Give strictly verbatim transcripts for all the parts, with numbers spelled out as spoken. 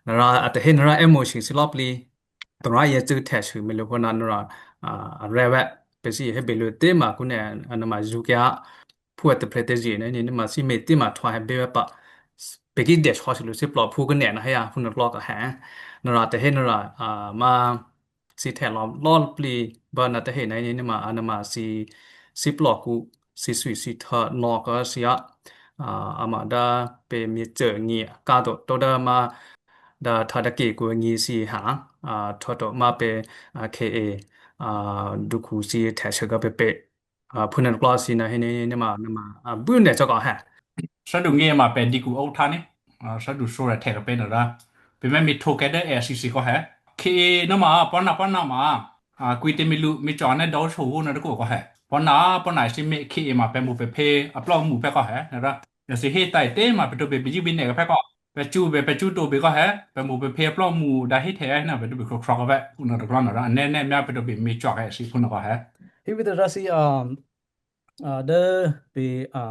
Nara ata he nara emo shi si lop li. Tora ye zu te shu me lo na nara a rewa pe si he be lo te ma ku ne ana ma zu kya pu at pre te ji ne ni ma si me te ma twa he be pa pe ki de shu shi lo si plo pu ku ne na ya pu na lo ka he. Nara te he nara a ma si te lo lo pli ba na te he na ni ma ana ma si si plo ku si sui si tha no ka si a a ma da pe mi tse ngi ka to to da ma da tha da ke ku ngi si ha a tho to ma pe a ke e a du ku si te shu ga pe pe a pu na lo si na he ni ni ma na ma a bu ne cha ka ha. Sa du ngi ma pe di ku o tha ni. Sa du so ra te ka pe na ra. Pe me mi tho ke de e si si ko he. Ke no ma pa na pa na ma. A kui te mi lu mi cho ne do so wo na de ko ko he. Pa na pa na si me ke ma pe mu pe pe a plo mu pe ko he na ra. Ya si he tai te ma pe to pe bi ji bi ne ka pe ko. Pe chu be pe chu to be ko he. Pe mu pe pe plo mu da he te na pe to be ko ko ko be. Ku na de ko na ra. Ne ne me pe to be mi cho he si ku na ko he. Hi bi de ra si um a de pe a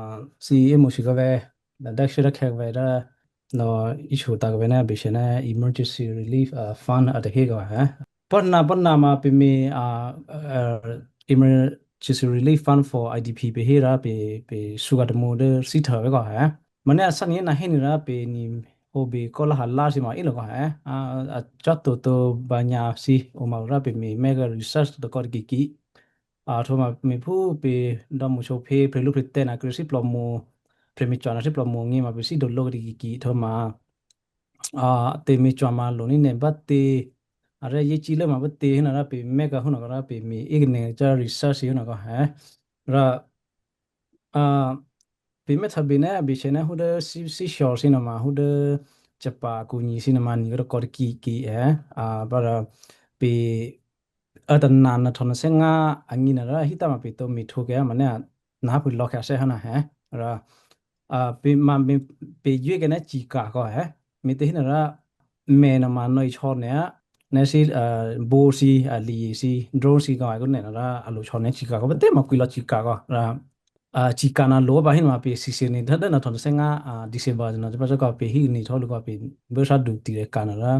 si emo shi ka ve da da shi da ke ve da no issue ta ka ve na bi she na emergency relief a fund a de he ko he. Pon na pon na ma pe mi a emergency relief fund for I D P pe he ra pe pe su ga de mo de si ta ve ko he. Ma ne a san ye na he ni ra pe ni ho be ko la ha la si ma i lo ko he. A a cha to to ba nya si o ma ra pe mi mega research to ko ki ki. A thoma mi phu pe da mu cho pe pe lu pe te na kri si plo mu pe mi chwa na si plo mu ngi ma pe si do lo ri ki ki thoma a te mi chwa ma lo ni ne ba te a re ye chi le ma ba te na ra pe me ka hu na ra pe mi i ne cha research hu na ka he ra a pe me tha bi ne bi che ne hu de si si sho si na ma hu de cha pa ku ni si na ma ni ro ko ki ki e a ba ra pe Ata na na thona se nga angi na ra hita ma pe to mi thu ke ma ne na pu lo kha se hana he ra a pe ma mi pe yue ke na chi ka ko he mi te hina ra me na ma no i chon ne a ne si a bo si a li si drone si ko ai ko ne na ra a lo chon ne chi ka ko te ma kui lo chi ka ko ra a chi ka na lo ba hin ma pe si se ni da da na thon se nga a December na pa ka pe hi ni tho lo ko pe be sa du ti re ka na ra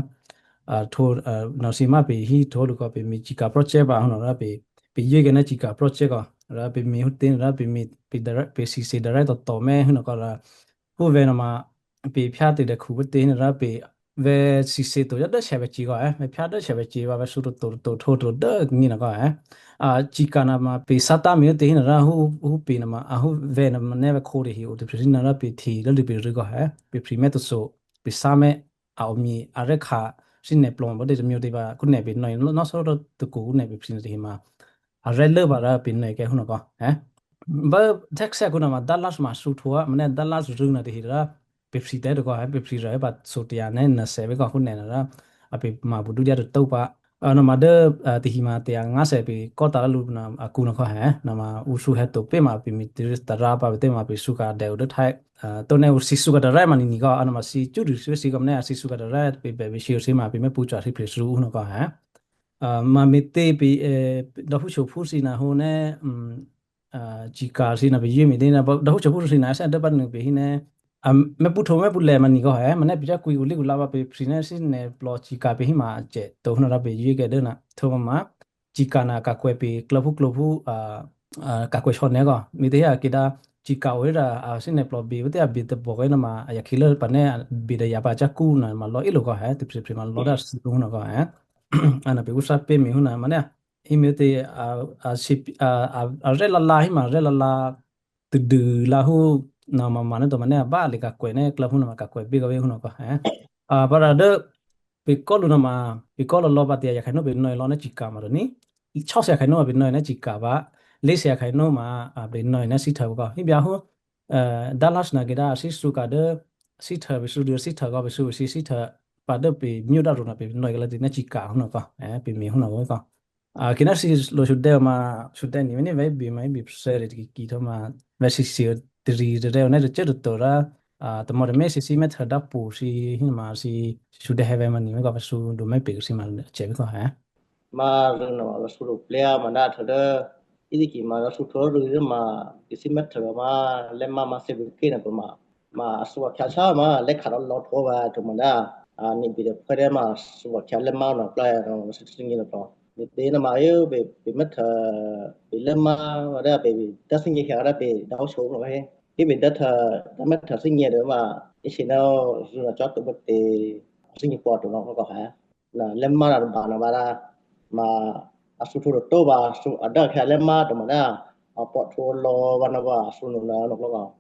a tho a na si ma pe hi tho lo ko pe mi chi ka project ba no ra pe pe ye ke na chi ka project ko ra pe mi hu tin ra pe mi pe da ra pe si se da ra to to me hu no ko ra hu ve na ma pe phya te de khu te na ra pe ve si se to ya da che ve chi ko e ve phya da che ve chi ba ve su to to to to to da ni na ko e a chi ka na ma pe sa ta mi te na ra hu hu pe na ma a hu ve na ma ne ve ko de hi o de pe na ra pe thi da de pe ri ko e pe pri me to so pe sa me a o mi a re kha si ne plon bo de mi o de ba ku ne pe no no so ro to ku ne pe pri de hi ma a re le ba ra pe ne ke hu na ko e ba tax ku na ma da la ma su to ma ne da la ru na de hi ra pe pri te ko e pe pri ra ba so ti a ne na se be ko hu ne na ra a pe ma bu du dia de to pa a no ma de a ti hi ma te a nga se pe ko ta lu na a ku na ko he na ma u su he to pe ma pe mi ti ta ra pa te ma pe su ka de de thai a to ne u si su ka da ra ma ni ni ko a no ma si chu du si si ko ne a si su ka da ra pe be be si si ma pe me pu cha si pe su u no ko he a ma mi te pe e da hu cho pu si na ho ne mm a chi ka si na pe ye mi de na ba da hu cho pu si na sa da ba nu pe hi ne a me pu tho me pu le ma ni ko he ma ne pi ja kui u li ku la ba pe pri ne si ne plo chi ka pe hi ma che to hu na ra pe ye ke de na tho ma chi ka na ka kwe pe klo pu klo pu a a ka kwe cho ne ko mi te ya ki da chi ka o ra a si ne plo bi te a bi te bo ko na ma a ya ki le pa ne bi de ya ba ja ku na ma lo i lo ko he te pri pri ma lo da si ku na ko he ana pe u sa pe mi hu na ma ne i mi te a a si a a re la la hi ma re la la tu du la hu na ma ma ne to ma ne ba le ka kwe ne klo hu na ma ka kwe bi ko be hu na ko he a ba ra de pe ko lu na ma pe ko lo lo ba te ya ka no be no lo na chi ka ma ni cho se ka no be no na chi ka ba le se ka no ma a be no na si ta ko hi bia hu eh, da la na ge da si su ka de si ta be su de si ta ko be su si si ta pa de pe mi da ru na pe no ga la de na chi ka hu na ko eh pe mi hu na ko ko a kina si lo su de ma su de ni ni ve bi ma bi se re ki ki to ma ve si si tri de re ne de che to ra a to mo de me si si me ta da pu si hin ma si su de he ve ma ni me ko su do me pe si ma che ko he ma ru na ma su ru ple ma na to de i di ki ma su to ru ma ki si me ta ma le ma ma se bu ki na ma ma su wa kya cha ma le ka lo to ba to ma na ani bi de pere ma su wa kya le ma no pla no su su ni no to. Ni de na ma yo be be ma ta be le ma wa da be be da sin ye kya da be da wo sho no he. Ki be da ta da ma ta sin ye de ma i shi na su na cha to be te sin ye kwa to no ko ha. Na le ma na ba na ba da ma a su to to ba su a da kya le ma to ma da a po to lo ba na ba su no na no ko.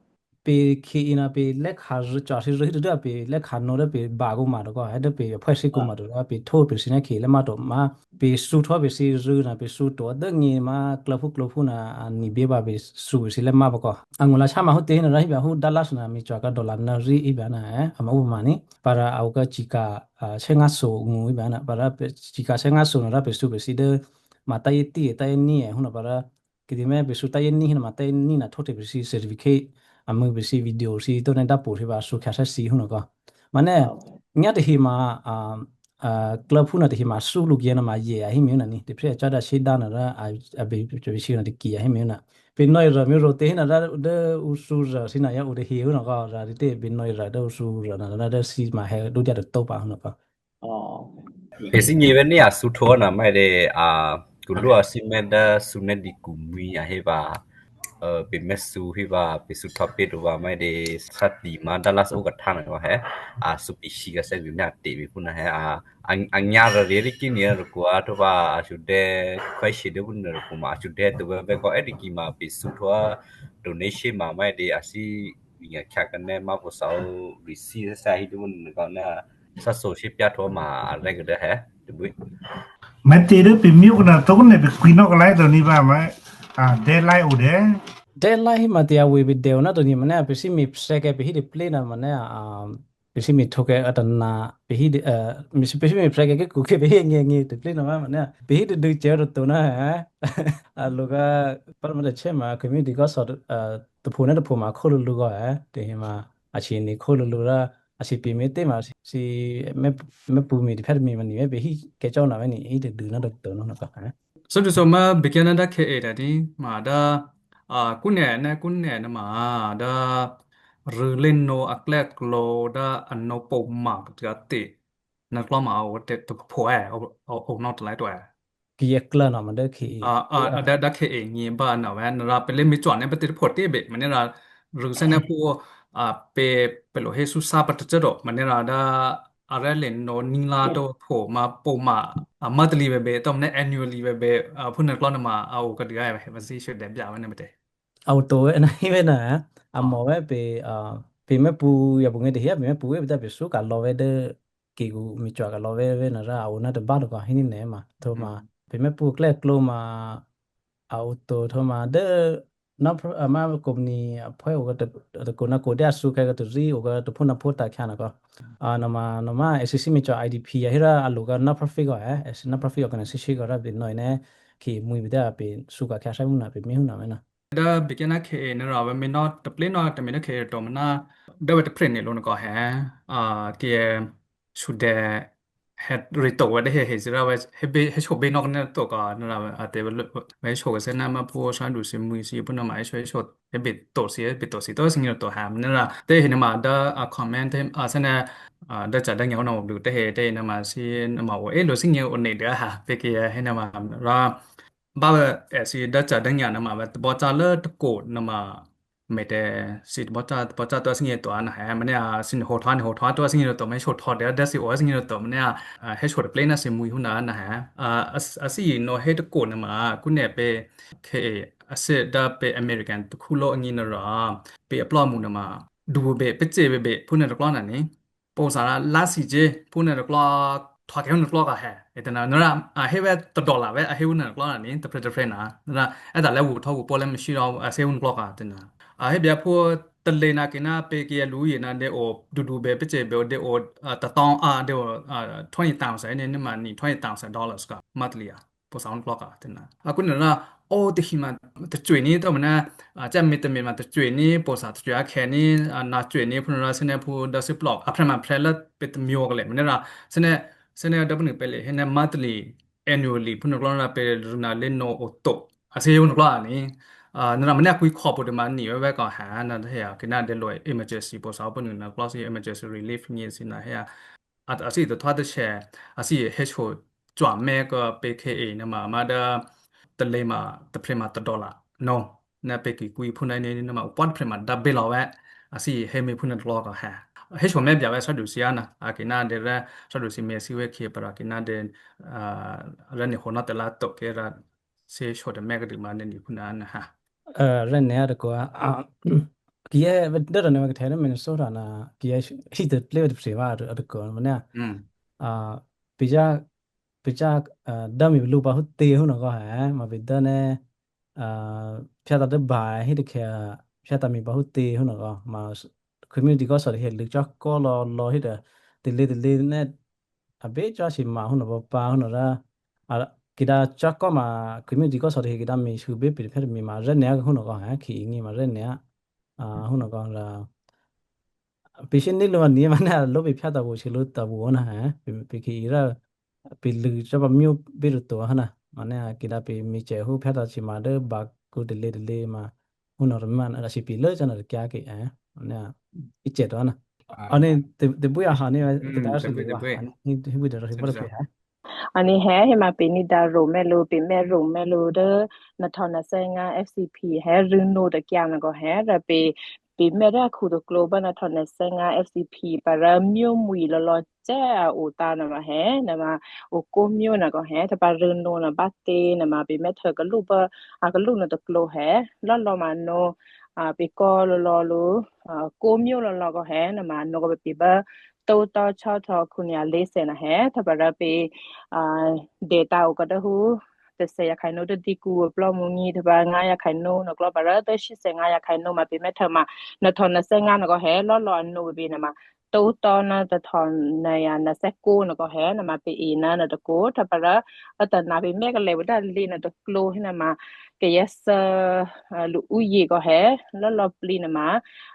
Pe ki ina pe lek ha ri cha ri ri da pe lek ha no da pe ba gu ma do ko ha da pe pha si gu ma do da pe tho pe si na ki le ma do ma pe su tho pe si ri na pe su to da ngi ma kla phu kla phu na a ni be ba pe su pe si le ma ba ko. Angula cha ma hu te na ra hi ba hu Dallas na mi cha ka dollar na ri i ba na eh ama u ma ni para au ka chi ka a, se nga so ngu i ba na para pe chi ka se nga so na ra pe su pe si de ma ta ye ti ta ye ni eh hu na para Kidi me bisu ta ye ni hina ma ta ye ni na thote bisi certificate amu bisi video si to ne da pur hiba su kha sa si huno ko. Mane nya de hima a a club huna de hima su lu ye na ma ye a himi na ni de pre cha da shi da na da a a be be shi na de ki a himi na. Pe noi ra mi ro te hina da de u su ra si na ya u de hi huno ko ra de te be noi ra de u su ra na da da si ma he do ja de to pa huno ko. Pesi nyiwe ni a su tho na mai de a kulu a si me da su ne di ku mui a heba pe me su hiba pe su tho pe do ba mai de sa di ma da las o ka tha na wa he a su pi shi ka se bi na te bi ku na he a a nya ra re ri ki ni ro ku a to ba a su de kwai shi de bu ne ro ku ma a su de to ba be ko e di ki ma pe su tho a donation ma mai de a si Vinga kya kane ma ko sao risi sa hi dun ka na sa so shi pya to ma a reg de he de bui. Ma te de pe mi ko na to ne pe kui no ko lai do ni ba ma a de lai u de. De lai ma te a wi bi de na do ni ma na pe si mi pse ke pe hi de play na ma na a pe si mi to ke ata na pe hi de mi si pe si mi pse ke ku ke pe hi nge nge de play na ma ma na pe hi de du che ro to na he a lo ga par ma de che ma community ko so to phu na to phu ma ko lu lu ko he de ma a chi ni ko lu lu ra a si pi mi te ma si me me pu mi di pher mi ma ni me be hi ke chau na me ni i de du na do to no na ka ha. So du so ma be ke na da ke e da ni ma da a ku ne na ku ne na ma da ru le no a kle klo da a no po ma ka te na klo ma o te to po e o o no to lai to e. Ki ye kla na ma da ki. A a da da ke e ni ba na wa na ra pe le mi chwa ne pe te po te be ma ne ra ru se ne po a pe pe lo he su sa pa te do ma ne ra da a re le no ni la to po ma po ma a monthly be be to ne annually be be a pu ne klo na ma a o ka di ga he ma si shu de bya wa ne ma te. Auto we na hi we na a mo we pe a pe me pu ya bu nge de ya pe me pu we da pe su ka lo we de ki gu mi chwa ka lo we we na ra au na de ba do ka hini ne ma to ma pe me pu kle klo ma auto to ma de na pro ma ko ni a poi o ga de ko na ko de su ka ga to ri o ga to pu na pu ta kya na ko a na ma na ma S C mi chwa I D P ya hira a lu ga na profit go eh es na profit organization go ra bi no ne ki mu bi da pe su ka kya sa mu na pe mi hu na me na. Da bikena ke ne ra ba mi no te ple no te mi no ke to na da ba te pre ne lo no ko he a ke su de he ri to wa de he he zira wa he be he sho be no ne to ka na ra a te ba me sho se na ma pu sa du si mu si pu na ma sho sho he be to si he be to si to si ni to ha ne ra te he ne ma da a comment a se ne a da cha da ngi no du te he te ne ma si ne ma o e lo si ni o ne de ha pe ke he ne ma ra Ba e si da cha da nya na ma ba bo cha le to ko na ma me te si bo cha bo cha to si ni to an ha ma ne a si ni ho tha ni ho tha to si ni to me sho tho de da si o si ni to ma ne a he sho de play na si mu hu na na ha a si no he to ko na ma ku ne pe ke a se da pe American to ku lo ni na ra pe apply mu na ma du be pe che be be pu ne to na ni. Pulsa la si je pune de klok thwa ke un klok a he. Ete na nura a he we to dola we a he un klok ni te pre te pre na. Na eta le wu tho wu pole mi shiro a se un klok a te na. A he bia pu te le na ke na pe ke lu ye na de o du du be pe che be de o ta tong a de o twenty thousand ne ne ma ni twenty thousand dollars ka monthly a. Pulsa un klok a te na. A kun na o te hima te chue ni to na a cha mi te mi ma te chue ni pulsa te chue a ke ni a na chue ni pun ra se ne pu da se blok a pre ma pre la pe te myo le ne ra se ne se ne da pun pe le he ne monthly annually pun klok na pe na le no o to a se un klok ni a na ma ne ku ko pu de ma ni we ka ha na he a ke na de lo emergency pulsa pun na klok si emergency relief ni si na he a asi to twa de she, asi he cho chwa me ko pe ke e na ma ma da de le ma de pre ma de dollar. No, na pe ki kui pu na ne na ma upon pre ma da be lo we, asi he me pu na lo ko ha. He cho me bia we sa du si ana, a ki na de re, sa du si me si we ki para ki na de, a, re ni ho na de la to ke ra se cho de me ke de ma ne ni pu na na ha. Ren ne ar ko a ki e ve de ne me ke tere Minnesota na ki e hi de le de pre ma ar ko ma ne. Mm. A, pija, pija, a, dami lu ba hu te hu na ko ha, ma bi da ne, a, pia da de ba hi de ke, pia da mi ba hu te hu na ko, ma s-, community ko so de he lu cha ko lo, lo hi de, de le, de le ne, a be cha si ma hu na ba pa hu na ra, a, ki da cha ko ma community ko so de he ki da mi su be pi pe mi ma re ne hu na ko ha, ki ngi ma re ne a, hu na ko ra. Pi shin ni lu ma ni ma na lo bi pia da bu si lu da bu na ha, pi, pi ki ra, pi lu cha ba myu bi ru to ha na. Ma ne a ki da pi mi che hu pia da si ma de ba ku de le de le ma. Hu na ra ma na si pi le cha na de kya ki, eh. Ma ne a i che to na. A. Ani de, de bu ya ha ni, Mm, de da de si bu, de bu. Ani, ni, ni bu de ra si Sa, bu de sa. Pe ha. Ani he, he ma pe ni da ro me lu, pe me ro me lu de, na tho na se nga F C P he, ru no de kya na ko he, ra pe, pe me ra khu de klo ba na tho na se nga F C P, pa ra myo mui lo lo che a u ta na ma he, na ma u ko myo na ko he, ta pa ru no na ba te, na ma pe me tho ka lu ba, a ka lu na de klo he, lo lo ma no, a pe ko lo lo lu, a ko myo lo lo ko he, na ma no ko pe pe ba, to to cho to kunya le se na he, ta pa ra pe, a, de ta u ka da hu, te se ya khai no de di ku plo mu ngi, ta pa nga ya khai no, no klo pa ra de shi se nga ya khai no ma pe me ta ma, na tho na se nga na ko he, lo lo an no be na ma, to to na ta tho na ya na se ko na ko he, na ma pe i na na de ko, ta pa ra, a ta na pe me ka le bu da li na de klo he na ma, ke ya sa, a, lu u ye ko he, lo lo pli na ma,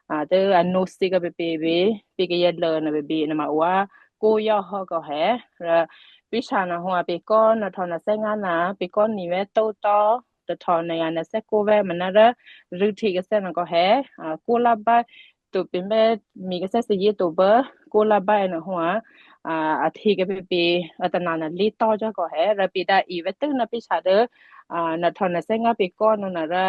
a, de a no si ka pe pe be, pe ke ya lo na be be na ma wa, ko ya ho ko he, ra, pi sha na ho a pe ko na tho na se nga na, pe ko ni we to to, to tho na ya na se ko we ma na ra, ru thi ke se na ko he, a, ko la ba, to pe me mi ke se se ye to ba, ko la ba na ho a, a, a thi ke pe pe, a ta na na li to ja ko he, ra pi da i we to na pi sha de, a, na tho na se nga pe ko no na ra,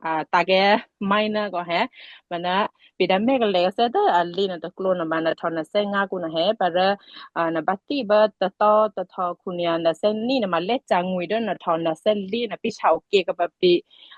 a, ta ke mai na ko he, ma na pi da me ke le se de, a, li na to klo na ma na tho na se nga ku na he, pa ra, a, na ba ti ba ta to, ta tho ku ni a na se ni na ma le cha ngui de na tho na se li na pi sha o ke ka pa pi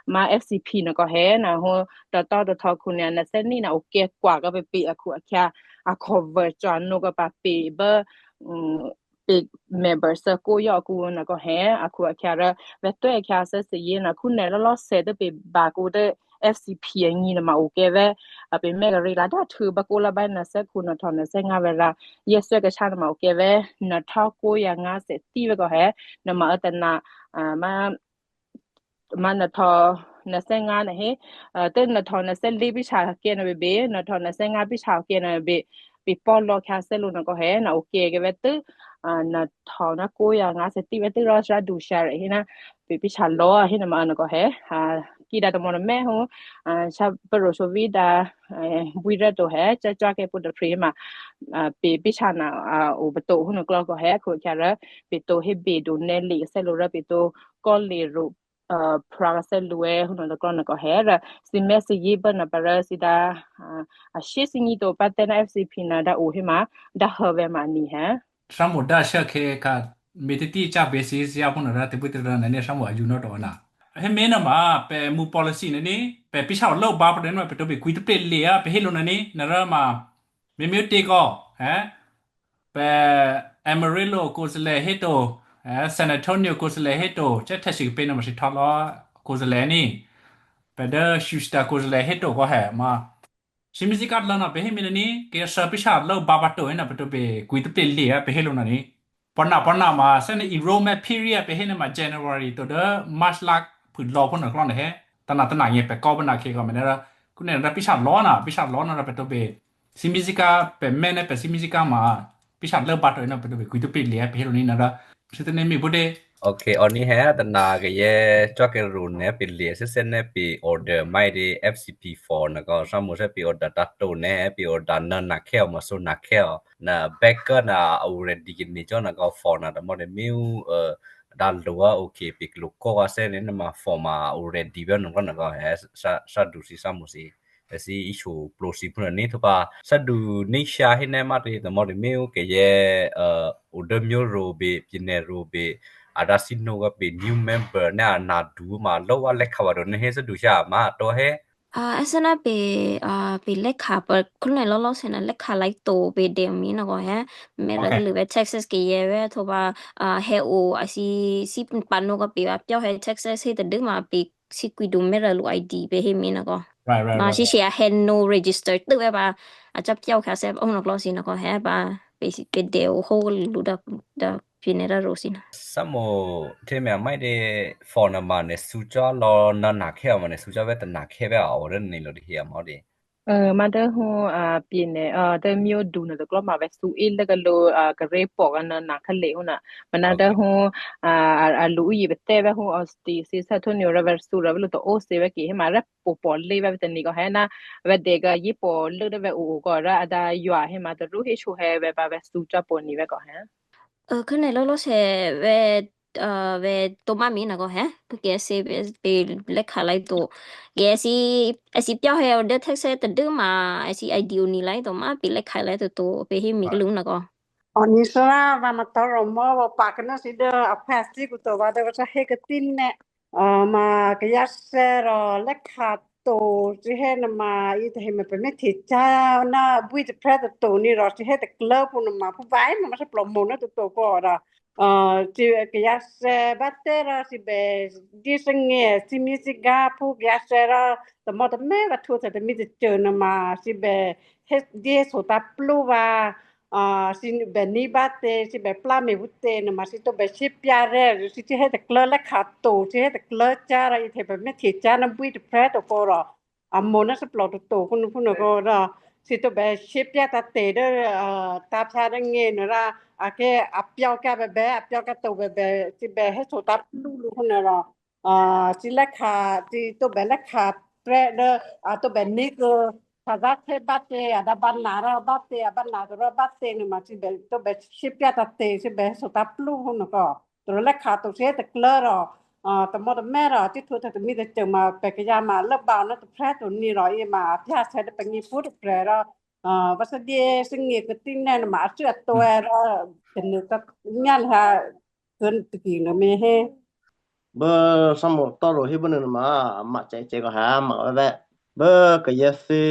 ma F C P na ko he, na ho ta to, ta tho ku ni a na se ni na o ke kwa ka pa pi a ku a kya, a ko ver cha no ka pa pi ba, mm, pe member se ko yo ku na ko he, a ku a kya ra, ve to e kya se se ye na ku ne lo lo se de pe ba ku de F C P a ngi na ma u ke ve, a pe me ga ri la da thu ba ko la ba na se ku na tho na se nga ve ra, ye se ke cha na ma u ke ve, na tho ko ya nga se ti ve ko he, na ma a ta na, a, ma, ma na tho na se nga na he, a, te na tho na se li pi cha ke na be be, na tho na se nga pi cha ke na be, pi po lo kya se lu na ko he, na u ke ke ve tu, a, na tho na ko ya nga se ti ve tu ro sha du sha re he na, pi, pi cha lo a he na ma na ko he, a, ki da ta mo na me hu, a, cha pa ro so vi da, e, bui ra to he, cha cha ke pu da pri ma, a, pi, pi cha na, a, u ba to hu na klo ko he, ko kya ra, pi to he be do ne li se lu ra pi to ko li ru, a, pra se lu e hu na klo na ko he ra, si me si yi ba na pa ra si da, a, a shi si ni to pa te na F C P na da u he ma, da he ve ma ni he. Samu da sha ke ka me te ti cha be si si a hu na ra te bu te ra na ne samu a ju no do na. He me na ma pe mu policy ne ni, pe pi cha lo ba pa de na pe to be kui te pe le a pe he lo na ni, na ra ma, me me te ko, he? Pe Amarillo ko se le he to, eh, San Antonio ko se le he to, che te shi pe na ma shi tho lo ko se le ni. Pe de Houston ko se le he to ko he ma. Si mi si ka la na pe he mi ni, ke sa pi cha lo ba ba to na pe to be kui te pe le a pe he lo na ni. Pa na, pa na ma, se ni enrollment period pe he na ma January to de March lak pu lo pu na klo na he. Ta na, ta na ye pe ko ba na ke ko me na ra. Ku ne ra pi cha lo na, pi cha lo na ra pe to be. Si mi si ka pe me ne pe si mi si ka ma. Pi cha lo ba to na pe to be kui to pe le pe he lo ni na ra. Se te ne mi bu de. Okay, oni he, dana ke ye chwa ke ru ne pi li se se ne pi order mai di F C P four na ko samu se pi order ta to ne pi order na na ke ma so na ke na back na already ke ni cho na ko four na da mo de miu da lua. Okay, pi lu ko wa se ne na ma four ma already be no na ko he sa sa du si samu si. Esi isu plosi puna ni tupa sadu ni sha hine mati the mori miu ke ye uh uda mio robe pine robe ada sino ga be new member na na du ma lo wa le kawado ne he sadu sha ma to he. Ah, esena pe ah pe lekha pa kulne lolo sena lekha lai to pe de mi na ko he. Mera Okay. Lu be Texas ke ye we to ba ah he o asi si pano ga pe ba pyo he Texas he te de ma pe si kuidu mera lu I D pe he mi na ko. Right, right, Ma right. Si si a hen no register tu we ba a chap kyau ka se o no klo si na ko he ba pe si pe de o ho lu da da pinera ro si na. Samo te me mai de phone ma ne su cha lo na na ke ma ne su cha ve ta na ke ve a o ren ni lo de he ma de. เออ มาเดอร์ฮู อ่า ปีเนี่ย เออ เดอร์มิวดูนะ แต่ก็มาเวสูอินแล้วก็โล อ่า กระเรปอกอันนั้นนะ คะเลหูนะ มันนะ เดอร์ฮู อ่า อ่า ลูอีเบเตเวหู ออสตีซีซาโทนิโอ เรเวสู เรเวลู ตัวโอเซเวกี ให้มาเรปปอปอเลยเวเตนี่ก็ให้นะ เวเดก็ยี่ปอเลือกได้เวโอโอก็ระดายัวให้มา แต่รู้ให้ชูให้เวบาเวสูจอปอนี่เวก็ให้ เออ คือในโลโลเซเว เอ่อ เวตัวมามีนะก็แฮะ porque ese pe le khalai to que si si pia he de text te de ma si I D o ni lai to ma pi le khalai to to pe he mi lu na ko. Oni sra va ma toro mo va pa kana si de a pasti ku to va de va he ke tin ne. Ma ke ya se ro le kha to si he na ma i te he me pe me ti cha na bui te pre to ni ro si he te club na ma pu vai ma ma se plo mo na to to ko ra. Ti ke ya se batera si be di se nge si mi si ga pu ke ya se ra te mo te me va tu te mi te cheu na ma si be he di so ta plu va si be ni bate si be pla me bu te na ma si to be si pia re si ti he te klo le kha to si he te klo cha ra i te be me ti cha na bui te pre to ko ra. A mo na se plo to to kun kun ko ra si to be si pia ta te de ta pia de nge no ra a ke a pia ka be be a pia ka to be be si be he so ta lu lu kun ra. Si le kha si to be le kha pre de a to be ni ko ta da te ba te a da ba na ra ba te a ba na ra ba te ni ma si be to be si pia ta te si be so ta lu kun ko. Toro le kha to se te klaro. Te mo te mera ti tu te mi te te ma pe ke ya ma le ba na te pre to ni ro i ma pia se de pe ni pu te pre ro. Ba se die se ni ke tin ne ma chu to era te ne ta nyan ha kun te ki no me he. Ba samo toro hi bun ma ma che che ko ha ma ba. Ba ke ye se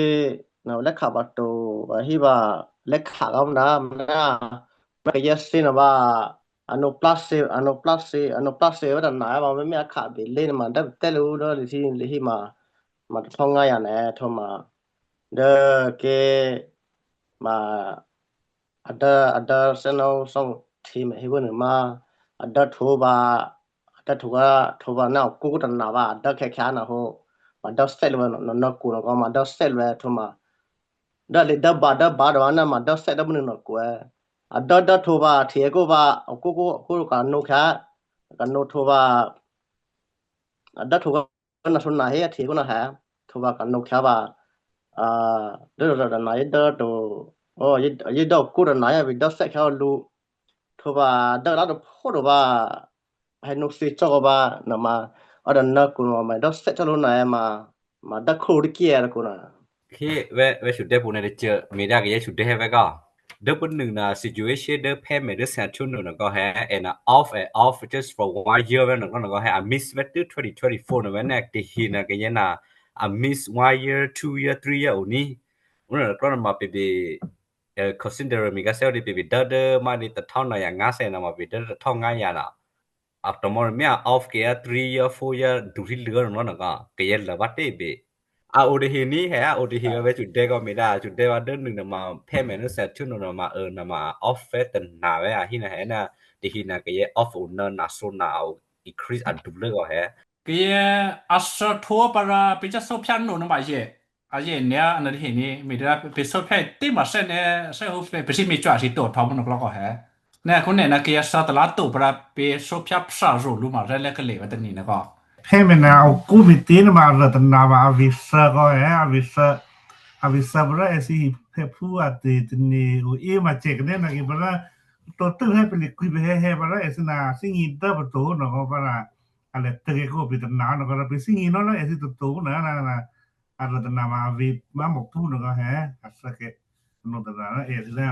na le kha ba to ba hi ba le kha ga na na. Ba ke ye se na ba ano plase ano plase ano plase wa na ba me me kha be le ma da te lu do le si le hi ma ma to nga ya ne to ma de ke ma ada ada se no song ti me hi bun ma ada to ba ada to ga to ba na ku ku ta na ba ada ke kha na ho ma da se le no no ku no ko ma da se le to ma da le da ba da ba do na ma da se da bun no ku a da da to ba ti ko ba ku ku ku ka no kha ka no to ba ada to ga na so na he ti ko na ha to ba ka no kha ba a da da da na ye da to o ye ye da ku da na ya bi da se kha lu to ba da da to pho do ba he no si cho ba na ma ada na ku no ma da se cho lu na ma ma da ko ri ki er ko na. Ki we we shu de pune de che mi da ke ye shu de he we ga. De pun nung na situation de payment de sa chun no go he and off and off just for one year we no go he a miss we to twenty twenty-four no we na de hi na ke ye na a miss one year, two year, three year oni. Una ko na ma pe be consider mi ga se de pe be da de ma ni ta ta na ya nga se na ma be da ta nga ya na. After more me a off ke a three year, four year du ri lu no na ga ke ye la ba te be. A o de hi ni he a o de hi ga we chu de go me da chu de ba de ni na ma payment no sa chu no na ma e na ma off fe te na we a hi na he na de hi na ke ye off o na na so na o increase a du le go he. Ke ye a so to para pe cha so pya no na ma ye. A ye ne a na de hi ni me da pe so pe te ma se ne se ho pe pe si mi chwa si to to mo no ko he. Ne, kune na kia sa tala tu pra pe so pia psa zo lu ma re le ke le wa tani na ko. Pemena au ku mi tin ma re tana ma avisa ko, eh, avisa, avisa pra esi pe pu ati tini u i ma cek ne na ki pra to tu he pili kui be he he pra esi na singi da ba to no ko pra ale tege ko pi tana no ko pra pe singi no na esi to to na na na. Ara tana ma avi ma mo pu no ga he, asa ke no tana na e la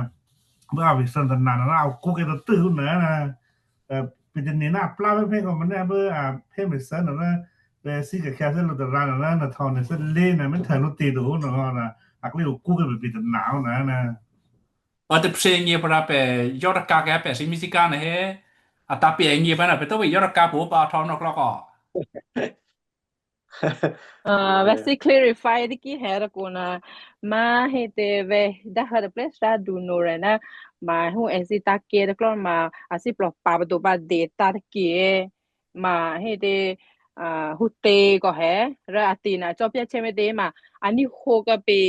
ba avi san tana na au ku ke to tu na na pe de ni na pla be pe ko ma na ba a pe me sa na na be si ke ka se lo tana na na thon ne se le na me tha lo te do no na a ku ku ke be pi tana na na. Wa te pse ngi pra pe yo ra ka ke pe si mi si ka na he a ta pe ngi pa na pe to be yo ra ka po pa thon no klo ko. Ah, ve si clarify de ki her ko na ma he te ve da ha de place ra du no re na ma hu e si ta ke de klo ma a si plo pa do ba de ta ke ma he de ah hu te ko he ra a ti na cho pia che me de ma ani ho ka pe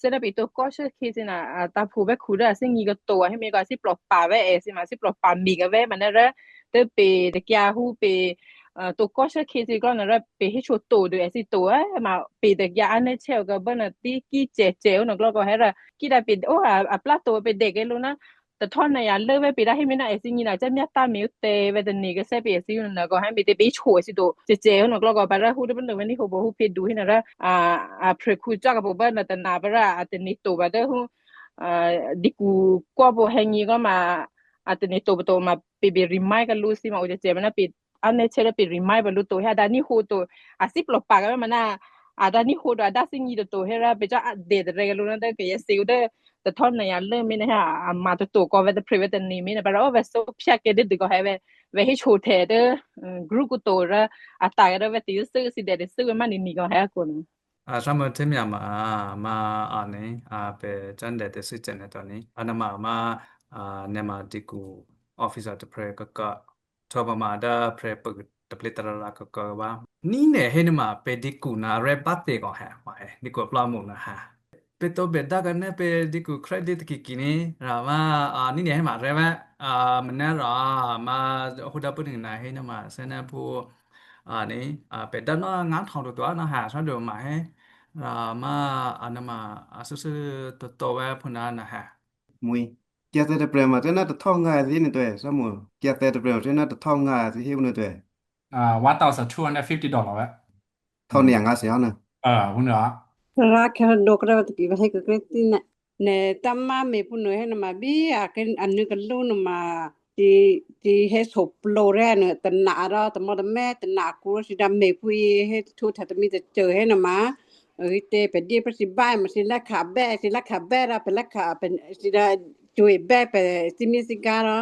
se na pe to ko she ki si na a ta pu ve ku ra si ngi ko to he me ko a si plo pa ve e si ma si plo pa mi ga ve ma na ra te pe de kya hu pe ah, to ko she ki si ko na ra pe hi cho to do e si to e ma pe de ya ane che ga ba na ti ki che che no glo ko he ra ki da pe o a a pla to pe de ke lu na ta thon na ya le ve pe da hi mi na e si ni na che mya ta mi te ve de ni ke se pe e si na ko ha mi te pe cho e si do che che no glo ko ba ra hu de ben de ni ho bo hu pe du hi na ra a a pre ku cha ga bo ba na ta na ba ra a te ni to ba de hu a di ku ko bo he ni ko ma a te ni to to ma pe be rimai ka lu si ma o che che ma na pe ane chere pe rimai ba lu to he da ni ho to a si plo pa ga ma na a da ni ho do a da si ni do to he ra pe cha a de de re lu na de ke ye se u de de thon na ya le mi na ha a ma to to ko ve de pre ve de ni mi na ba ra o ve so pya ke de de ko he ve ve hi cho te de gru ku to ra a ta ga ve ti se si de de se ma ni ni ko he ko no. A, Samuel Temiama, a, ma, ani, a, pe chande te si chene toni. Ana ma, ma, a, nema diku officer te pre ka ka. Toba ma da pre pe te ple tara ra ka ka ba. Ni ne he ne ma pe diku na re ba te ko ha, ma he, diku pla mu na ha. Pe to be da ka ne pe diku credit ki kini, ra ma, a, ni ne he ma re ba, a, ma ne ra, ma, hu da pu ni na he ne ma, se ne pu, Ani, a, pe da na ngan thong tu tu ana ha sa do ma he. Ra ma ana ma a su su to to wa pu na na ha. Mui. Kia te de prema te na to thong nga si ni to e, sa mu. Kia te de prema te na to thong nga si hi no to e. A, one thousand two hundred fifty dollar wa. Thong ni nga si ana. A, hu na. Ra ke do kra te ki ba he ke ti na. Ne tama me puno he na ma bi a ke anu ke lu no ma ti ti he so plo re no te na ra te mo de me te na ku si da me pu i he tu ta te mi te che he na ma. Ite pe di pe si bai ma si la ka be si la ka be ra pe la ka pe si da tu i be pe si mi si ga ra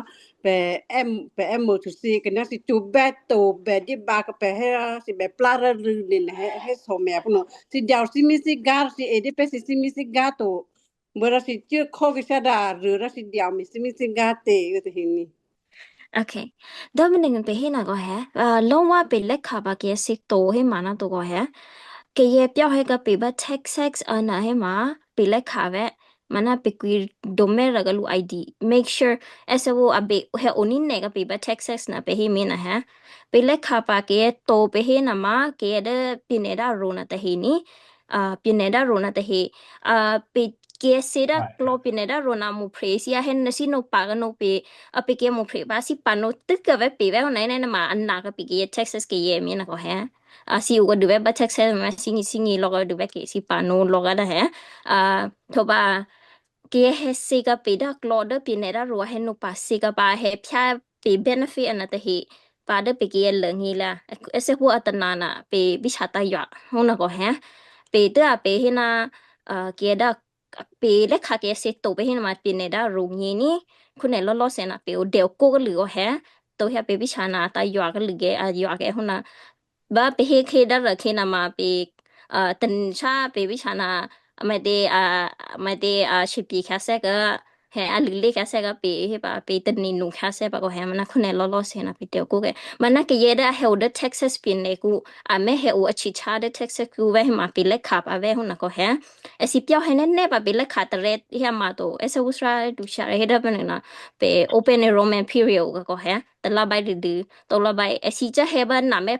pe em pe em mo tu si ke na si tu be to be di ba ke pe he ra si be pla ra lu ni he he so me puno si da si mi si ga si e di pe si si mi si ga to. Bora si tio kogi sada rura si diau mi si mi si gate yo te hini. Okay. Dominant pe hina go he. Uh, long wa pe le kaba ke si to he mana to go he. Ke ye pyo he ka pe ba text text ana he ma pe le kave. Mana pe kui do me ra ga lu I D. Make sure ese wo abe he oni ne ga pe ba text text na pe he mina he. Pe le kaba ke to pe he na ma ke de pineda rona te hini. A, pineda rona te he. A, pe ke sera klo pineda rona mu praise ya hen na si no pa no pe, a, pe ke mu pre ba si pa no te ka ve pe ve na na ma na ka pe ke Texas ke ye mi na ko he. A, si u go du ve ba Texas ma singi singi lo go du ve ke si pa no lo ga da he. A, to ba ke he se ka pe da klo de pineda ro he no pa se ka pa he pya pe benefit ana te he. Pa de pe ke ye le ngi la. Ese hu ata na na pe bi sa ta yua. Hu na ko he. Pe te a pe he na, a, ke da pe le ka ke se to pe he na ma pe ne da ru ngi ni. Ku ne lo lo se na pe o de o ko lu o he. To he pe bi sa na ta yua ke lu ge a yua ke hu na. Ba pe he ke da ra ke na ma pe, a, ten sa pe bi sa na ma de, a, ma de, a, shi pi ka se ke He, a lili ka se ka pi, he ba pi teni nu ka se ba ko he, mana kune lo lo se na pi te ku ke. Mana ke ye da he u de Texas pi ne ku, a me he u a chi cha de Texas ku ve he ma pi le ka ba ve hu na ko he. E si pio he ne ne ba pi le ka te re he ma to. E se u sra du sha he da ba ne na pe open enrollment period ka ko he. Te la ba di du, to la ba e si cha he ba na me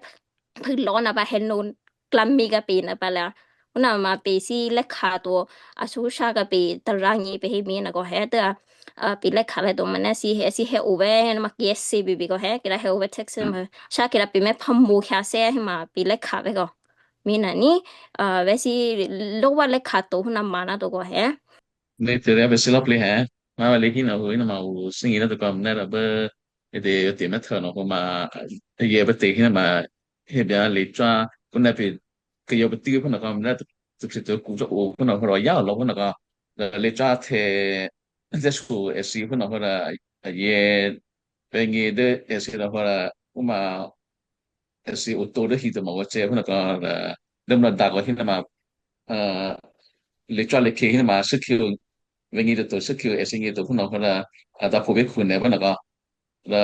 phi lo na ba he no klam mi ka pi na ba la. Una ma pe si le ka to a su sha ka pi ta ra ni pe he mi na ko he ta a pi le ka le to ma na si he si he u ve na ma ke si bi bi ko he kira he u ve Texas ma sha kira pi me pa mu ka se he ma pi le ka ve ko. Mi na ni a ve si lo wa le ka to na ma na to ko he. Ne te re ve si lo pli he. Ma va le hi na u na ma u sing ina to kam na ra ba e de te me tha no ko ma ye ba te hi na ma he bia le cha ku na pi ke yo ba ti ku na kam na tu tu tu ku o ku na ho ya lo ku na ka le cha te de su e si ku na ho ye pe ngi de e si na ho ma e si u to de hi de ma wa che ku na ka de ma da ko hi na ma le cha le ke hi na ma se ki ve ngi de to se ki e si ngi to ku na ho a da ko be ku ne ba na ka la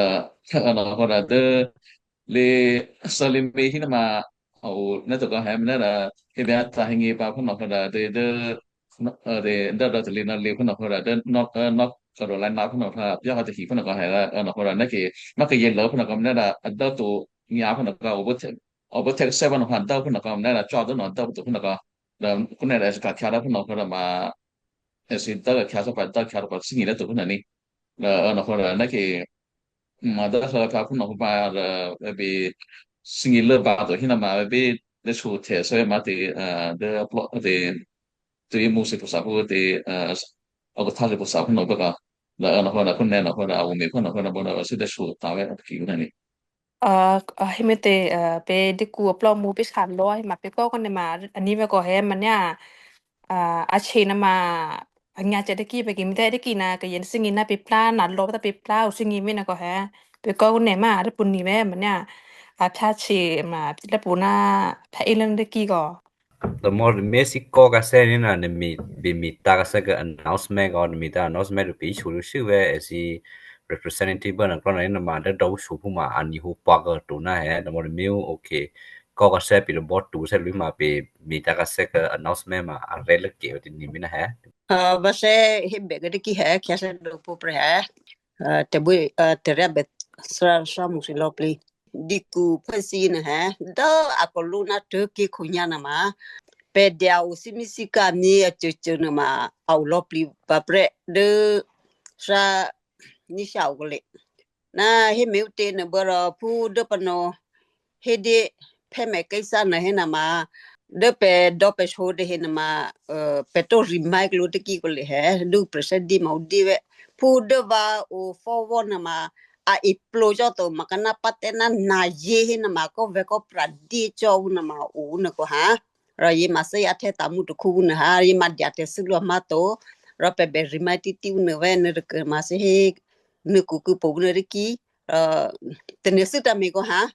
ana ho da de le sa le me hi na ma o na to ka ha na da he ba ta hi ngi ba ku na ho da de de de da da le na le ku na ho da de no no ka ro la na ku na ha ya ka de hi ku na ka ha na ho da na ke ma ke ye lo ku na ka na da da to nya ku na ka o bo te o bo te se ba na ha da ku na ka na da cha do na da to ku na ka da ku na da ka cha da ku na ho da ma e si da ka cha sa pa da cha pa si ngi le to ku na ni la ana ho da na ke ma da sa ka ku na ho ba da bi si ngi le ba to hi na ma bi de su te so ma te de plo de de mu se po sa po de o ta le po sa po no ba ka la ana ho da ku na na ho da u me ku na ho da bo na se de su ta ve ki na ni. A, a, himete, a, pe diku aplo mu pe salo, hima pe ko kone ma, ani ve ko he manya, a, a chena ma, anya che de ki pe ki mite de ki na ke yen singi na pe pla, na lo ta pe pla, u singi me na ko he. Pe ko kone ma, de puni ve manya, a cha chi ma, pe de puna, pa ilan de ki ko. The more me si ko ka se ni na ne mi bi mi ta ka se ka announcement ko mi ta announcement bi chu lu shi we e si representative na ko na ni ma de do shu pu ma ani hu pa ka tu na he the more mi u okay ko ka se pi lo bo tu se lu ma bi mi ta ka se ka announcement ma a re le ke ti ni mi na he. Ba se he be ga de ki he kya se do po pre he. Te bu te re be sra sra mu si lo pli. Diku pesi na he da akoluna teki kunya na ma pe dia u simi sika mi a chuchu na ma au lo pli ba pre de sra ni sha u le na he me u te na boro pu de pano he de pe me ke sa na he na ma de pe do pe so de he na ma pe to ri mai lo de ki ko le he du pre se di ma u di ve pu de va u fo wo na ma a i plo jo to ma kana pa te na na ye he na ma ko ve ko pra di cho u na ma u na ko ha. Ra ye ma se ya te ta mu to ku na ha ye ma dia te su lo ma to ra pe be ri ma ti ti u na ve na de ke ma se he na ku ku po u na de ki ra te ne su ta me ko ha.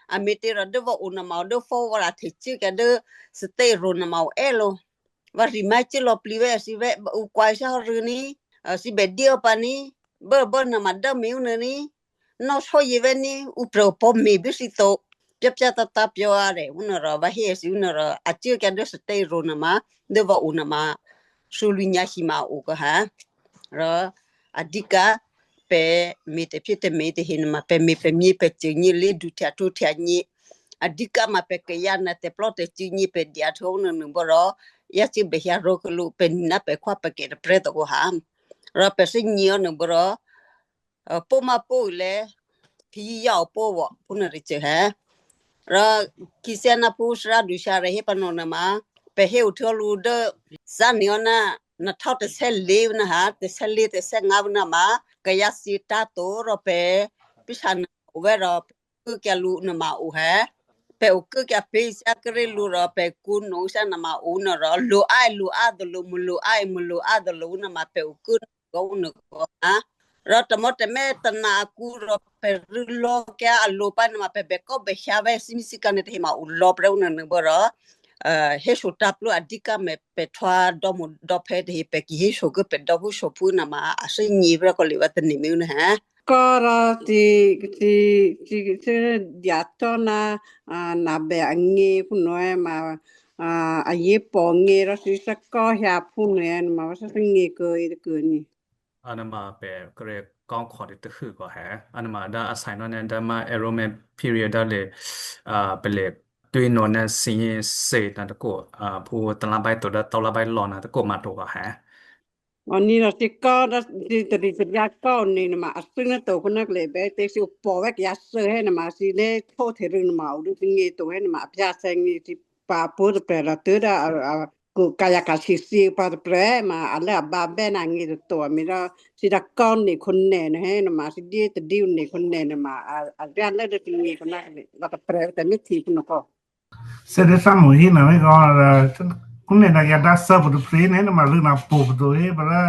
A me te ra de va u na ma de fo wa ra te chi ka de se te ro na ma u e lo. Va ri ma chi lo pli ve si ve u kwa sa ru ni si be di o pa ni be be na ma da me u na ni. No so ye ve ni u pre po me bi si to pia pia ta ta pio a re u na ra va he si u na ra a chi ka de se te ro na ma de va u na ma su lu nya si ma u ka ha. Ra a di ka pe me te pie te me te he na ma pe me pe mi pe chi ni le du tia tu tia ni. A di ka ma pe ke ya na te plo te chi ni pe dia to na na bo ro ya chi be ya ro ko lu pe na pe kwa pe ke pre to ko ha. Ra pe se ni o na bo ro po ma po le ki ya po wo pu na ri che he. Ra ki se na pu sra du sha re he pa no na ma pe he u to lu de sa ni o na na thao te se le na ha te se le te se nga na ma ka ya si ta to ro pe pi sa na we ro ku kya lu na ma u he. Pe u ku kya pe sa kre lu ro pe ku no sa na ma u no ro lu ai lu a do lu mu lu ai mu lu a do lu na ma pe u ku go u no go ha. Ro ta mo te me ta na ku ro pe ru lo kya a lu pa na ma pe be ko be sha ve si mi si ka ne te ma u lo pre u no no bo ro. eh, he shu tap lu adika me pe twa domu dope de pe ki he shu ke pe dobu shu pu na ma ashe nyi bra ko liwa te ni mi un ha. Koro ti, ti, ti, ti diatona, ah, na be angi pu no e ma, ah, a ye po ngi ro si sa ko hia pu no e ma sa sa ngi ko i ko ni. Anama pe kre kong kho de te hu ko he. Anama da assign no ne da ma enrollment period da le, ah, pe le tui no ne si se na de ko, ah, pu ta la bai to da to la bai lo na de ko ma to ko he. Oni no si ko da si te di se ya ko ni na ma asu na to ko na le be te si po wek ya se he na ma si le to te ru na ma u du si ngi to he na ma pya se ngi si pa pu de pe la te da, ah, ah, ku kaya ka si si pa de pre ma ale a ba be na ngi de to mi da si da ko ni ko ne ne he na ma si di te di ni ko ne ne ma a, a ya le de si ngi ko na le la ta pre te mi ti ko no ko. Se de samu hi na me ko da ku ne na ya da sa bu de pre ne na ma lu na po bu do he ba la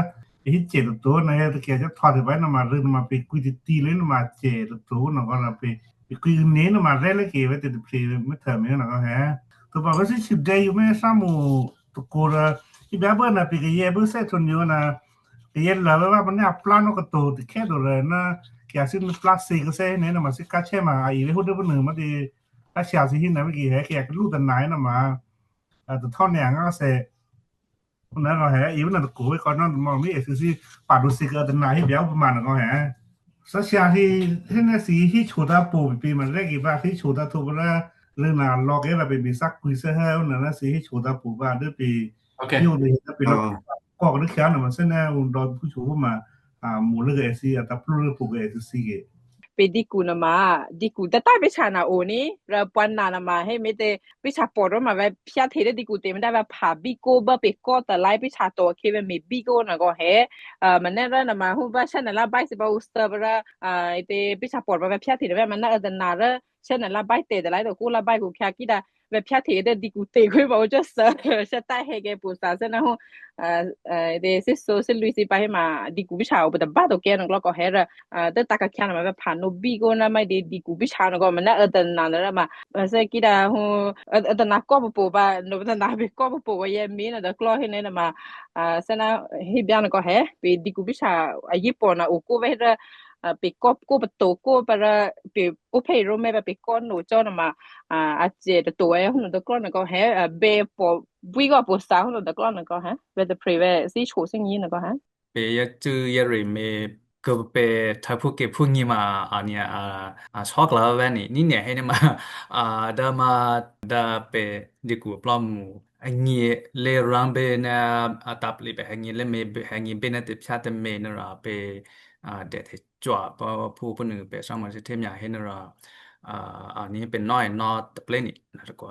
hi che de to na he de ke ja twa de ba na ma lu na ma pe ku ti ti le na ma che de to na ko na pe Ikui ne no ma rele ke wete de pre me ta me na he. To ba wasi si de yu me samu to kora. Ki ba ba na pe ke ye bu se to nyo na ke ye la ba ba ne a plano ko to de ke do re na ke asi no plus se ke se ne no ma si ka che ma a i ve hu de bu ne ma de a si asi hi na me ki he ke lu da na na ma. A to to ne nga se Una ko he, ibu na ko we ko no mo mi e si pa do si ka na hi bia bu ma na ko he. Sa sia hi, hi na si hi chu da pu pi ma le ki ba hi chu da tu la le na lo ke la bi bi sa kui se he, una na si hi chu da pu ba de bi. Okay. Yo de na bi lo ko de kya na ma se na un do pu chu ma a mu le ke si a ta plu le pu ke si ke. Pe diku na ma, diku da ta be cha na o ni, ra pwan na na ma he me te pe cha poro ma ve pya the de diku te me da va pha bi ko ba pe ko ta lai pe cha to ke ve me bi ko na go he. A ma ne ra na ma hu ba cha na la bai se ba u sta ba ra a te pe cha por ba ve pya the de ve ma na da na ra cha na la bai te de lai do ku la bai ku kya ki da ve pya the de diku te ku ba o jo sa cha ta he ke pu sa se na hu a a de se so se lui si pa he ma diku bi cha o ba da ba do ke na go ko he ra. A, te taka kiana ma be pano bi go na ma de diku bi cha no go ma na ada na na ma. A, se kida hu ada na ko po ba no da na be ko po go ye mi na da klo he ne na ma. A, se na hi bia no go he pe diku bi cha a yi po na o ko ve da. A, pe ko ko pe to ko pa ra pe o pe ro me ba pe ko no cho na ma. A, a che da to e hu no da klo na go he a, be po bui go po sa hu no da klo na go he be da pre ve si cho sing yi na go he. Pe ya tu ya re me ke pe ta pu ke pu ngi ma a ni a a sok la va ni ni ne he ni ma a da ma da pe di ku plo mu a ngi le ran be na a tap le be ha ngi le me be ha ngi be na te pya te me na ra pe a de te chua pa pu pu nu pe sa ma se te mya he na ra a a ni pe no no te ple ni na ko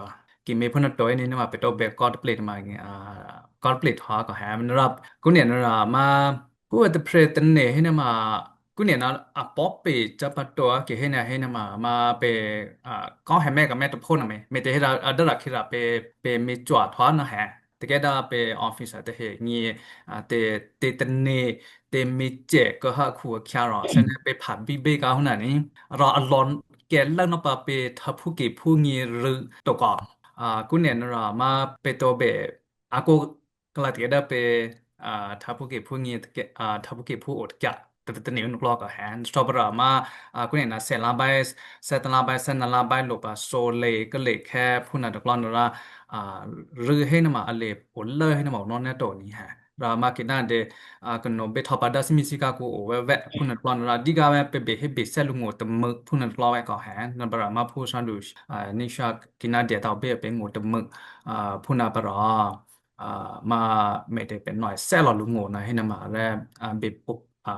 ki me pu na to ni na ma pe to be ko te ple ma a ko te ple ha ko ha na ra ku ne na ra ma Ku e te pre te ne he ne ma ku ne na a pop pe cha pa to a ke he ne he ne ma ma pe a ko he me ka me to pho na me me te he ra a da ra ki ra pe pe me chua thwa na he te ke da pe office a te he ni a te te te ne te me che ko ha ku a kya ra se ne pe pha bi be ka hu na ni ra a lon ke la na pa pe tha phu ke phu ni ru to ka a ku ne na ra ma pe to be a ko Kala tiga da pe a tha phu ke phu ngi te ke a tha phu ke phu ot kya te te ne un klok a han stop ra ma a ku ne na se la bai se ta la bai se na la bai lo pa so le ke le ke phu na de klon ra a ru he na ma a le o le he na ma no ne to ni ha ra ma ke na de a ke no be tho pa da si mi si ka ku o we we phu na klon ra di ga we pe be he be se lu ngo te mu phu na klon we ko han na ba ra ma phu san du a ni sha ki na de ta be be ngo te mu a phu na ba ra a ma me te pe noi se lo lu ngo na he na ma re a be a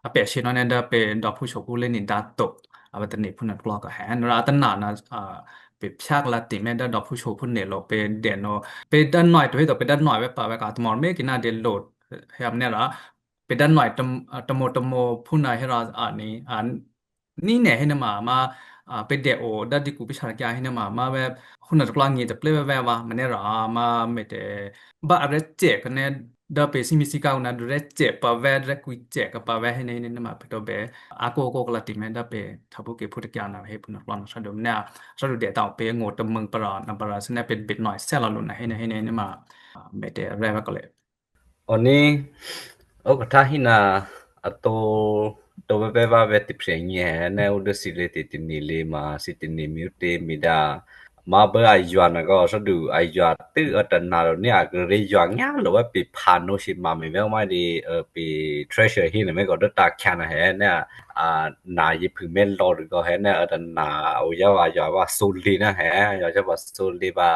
a pe shi no ne da pe da phu sho ku le ni da to a ba te ne phu na klok a han ra ta na na a pe pyak la ti me da da phu sho phu ne lo pe de no pe da noi to he to pe da noi we pa we ka to mo me ki na de lo he am ne ra pe da noi to mo to mo phu na he ra a ni a Ni ne hene ma ma a pe de o da di ku pi sar kya hene ma ma we huna de klang ni de ple we we wa ma ne ra ma me de ba a re che ka ne da pe simi sika una dure che pa ve re kui che ka pa ve he ne ne ma pe to be. Ako ko kala ti me da pe tabu ke put ke ana he pun lo na sa do na sa do de ta pe ngo te mung para na para sene pe bit noi sela lo na he ne he ne ma me te re va kale. Oni, o ka ta hina ato to be be va ve ti pre ni he ne u de si le ti ti ni le ma si ti ni mi u te mi da ma be a yua na ko so du a yua tu a ta na lo ni a ke re yua nya lo wa pi pa no si ma mi ve ma di, eh, pi treasure hi ne me ko de ta kya na he ne a na yi pu me lo de ko he ne a ta na o ya wa yua wa so li na he ya ya wa so li ba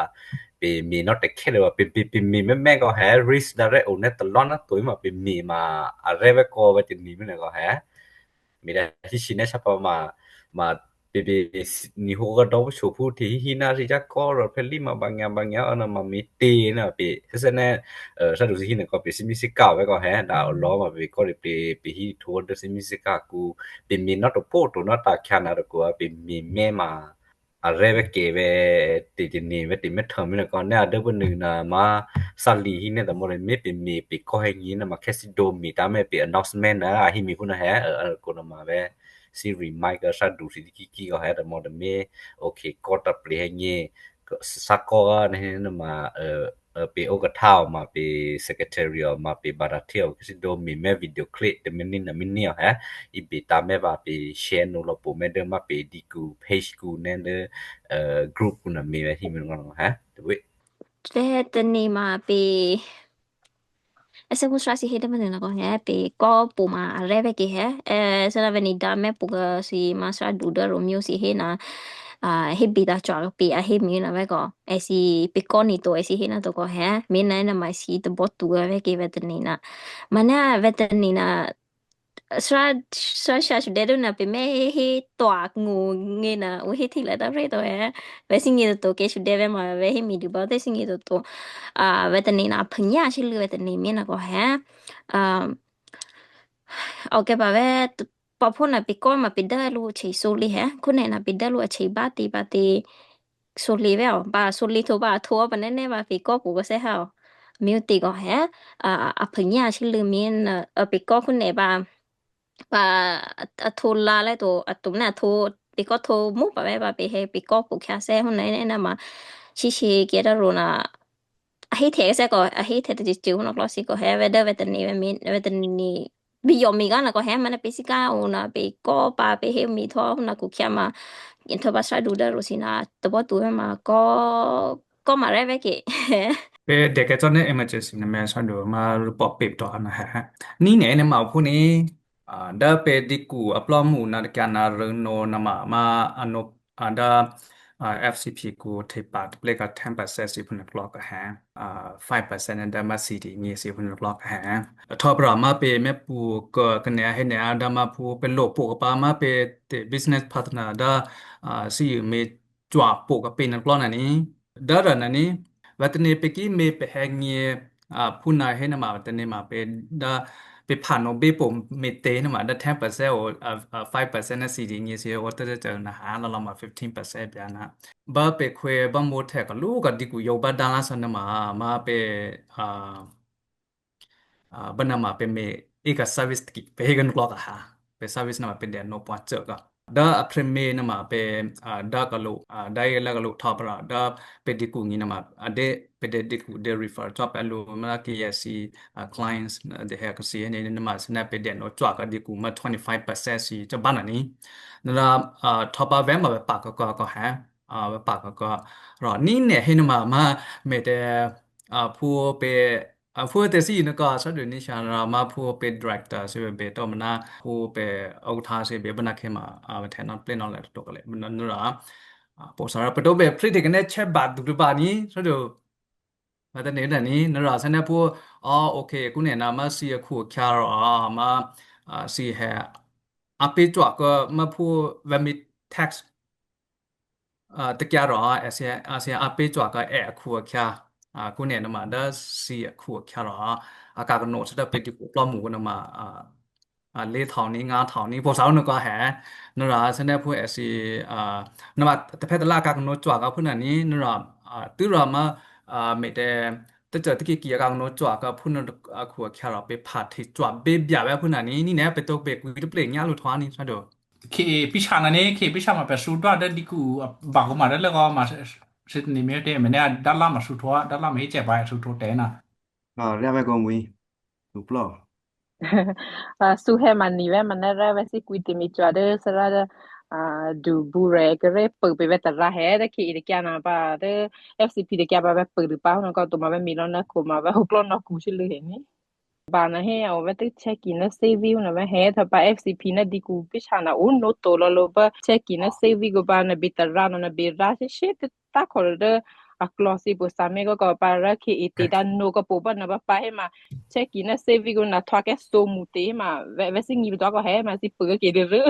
pi mi no te ke le wa pi pi pi mi me me ko he risk da re o ne ta lo na to ma pi mi ma a re ve ko ve ti ni mi ne ko he mi da hi si ne sa pa ma ma pe pe s- ni ho ga do so pu ti hi na ri ja ko ro pe li ma bang ya bang ya ana ma mi ti na pe se se ne, eh, sa du si hi na ko pe si mi si ka ve ko he da lo ma pe ko ri pe pe hi to de si mi si ka ku pe mi na to po to na ta kya na ro ko pe mi me ma a re ve ke ve ti ti ni ve ti me tho mi na ko ne a de bu ni na ma sa li hi ne da mo re me pe mi pe ko he ni na ma ke si do mi ta me pe announcement na a hi mi hu na he, eh, eh, ko na ma ve si remind ka sa du si ki ki ko he da mo da me okay ko ta ple he ni sa ko ga ne he na ma, eh, eh, pe o ka thao ma pe secretary o ma pe bara thio ki si do mi me video clip de mi ni na mi ni o he i bi ta me ba pe share no lo po me de ma pe di ku page ku ne de, eh, group ku na mi ve hi mi ngo he de we. Te te ni ma pe Ese ku sra si hede mene na ko he pe ko pu ma re ve ki he. Eh, sera ve ni da me pu ga si ma sra du da ro mio si he na. Ah, he bi da chwa pe a he mi na ve ko. E si pe ko ni to e si he na to ko he. Mi na na ma si to bo tu ga ve ki ve te ni na. Ma na ve te ni na sra sra sha shu dedu na pe me he to ak ngu nge na u he ti la da re to he. Ve si nge to ke shu de ve ma ve he mi du ba te si nge to to. Ah, ve te ni na pnya shi lu ve te ni mi na ko he. Um, okay, pa ve pa pho na pe ko ma pe da lu che so li he. Ku ne na pe da lu che ba ti ba ti so li ve o. Ba so li to ba to ba ne ne ba pe ko pu ko se ha o. Mi u ti ko he. Ah, a pnya shi lu mi na pe ko ku ne ba pa a to la le to a to na to pe ko to mu pa ve ba pe he pe ko pu kya se hu ne ne na ma shi shi ke da ro na a he te se ko a he te te ji hu no klo si ko he ve de ve te ni ve mi ve te ni bi yo mi ga na ko he ma na pe si ka u na pe ko pa pe he mi to hu na ku kya ma in to ba sa du da ro si na to bo tu ve ma ko ko ma re ve ke. Pe de ke to ne emergency na me sa du ma ru pop pip to ha na he he. Ni ne ne ma pu ni. Ah, da pe di ku a plo mu na kya na ru no na ma ma ano, ah, da, ah, F C P ku te pa te ple ka ten percent si pun klok ha. Ah, five percent da ma si di ni si pun klok ha. Tho bra ma pe me pu ko ka ne he ne da ma pu pe lo pu ka pa ma pe te business partner da, ah, si me chwa po ka pe na klona ni. Da da na ni. Wa te ne pe ki me pe he ngi, ah, pu na he na ma te ne ma pe da pe pa no be po me te na ma da ten percent o, ah, ah, five percent na si di ngi si o te te na ha la la ma fifteen percent bia na. Ba pe kwe ba mo te ka lu ka di ku yo ba da la sa na ma, ma pe, ah, ah, ba na ma pe me e ka service ki, pe he ga no klok ha. Pe service na ma pe de no pwa che ka. Da a premier na ma pe, ah, da ka lo, ah, da ye la ka lo top ra, da pe di ku ngi na ma, ah, de, pe de di ku de refer top a lo ma ki ya si, ah, clients, ah, de he ka si ne na ma sina pe de no chwa ka di ku ma twenty five percent si cha ba na ni. Na, ah, top a ve ma pe pa ka ka ka ha. Ah, pe pa ka ka. Ra ni ne he na ma ma me de, ah, pu pe a fu te si na ka sa de ni sha ra ma pu pe director si be to ma na pu pe o ta si be ba na ke ma a te na ple na le to ka le ma na ra. A po sa ra pe to be pretty ke ne che ba du du ba ni so do ma ta ne da ni na ra sa na pu a okay ku ne na ma si a ku kya ra ma a si he a pe chwa ka ma pu va mi tax a, te kya ro, a, se, a, se a pe chwa ka e khu kya, a, ku ne na ma da si khu kya ro, a, ka no sa da pe di ku pla mu na ma, a, a, le thao ni nga thao ni po sa no ka he, no ra sa ne pu e si, a, na ma te pe la ka no chwa ka pu na ni, no ra, a, tu ra ma, a, me te, Te cha te ki ki ya ka no chwa ka phun na a khu kya ra pe pha the chwa be bya ba phun na ni ni na pe tok be ku de play nya lu thwa ni sa do. Ke picha na ne ke picha ma pe su dwa de di ku ba ko ma de le ko ma se ni me de me ne da la ma su thwa da la me che ba su thwa te na. Ah, ria be ko mui. Tu plo. Ah, su he ma ni ve ma na ra ve si kui te mi chwa de sa ra de, ah, du bu re ke re pe pe ve ta ra he de ki de kya na ba de F C P de kya ba ve pe de pa no ko to ma ve mi lo na ko ma ve ho plo no ku shi lu he ni. Ba na he o ve te check in na C V na ve he ta ba F C P na di ku pi sha na un no to lo lo ba check in na C V go ba na bi ta ra no na bi ra shi shi te ta ko de a close bu sa me go ko ba ra ki i te da no ko po ba na ba pa he ma check in na C V go na twa ke so mu te ma ve ve si ngi twa ko he ma si pu ke de re.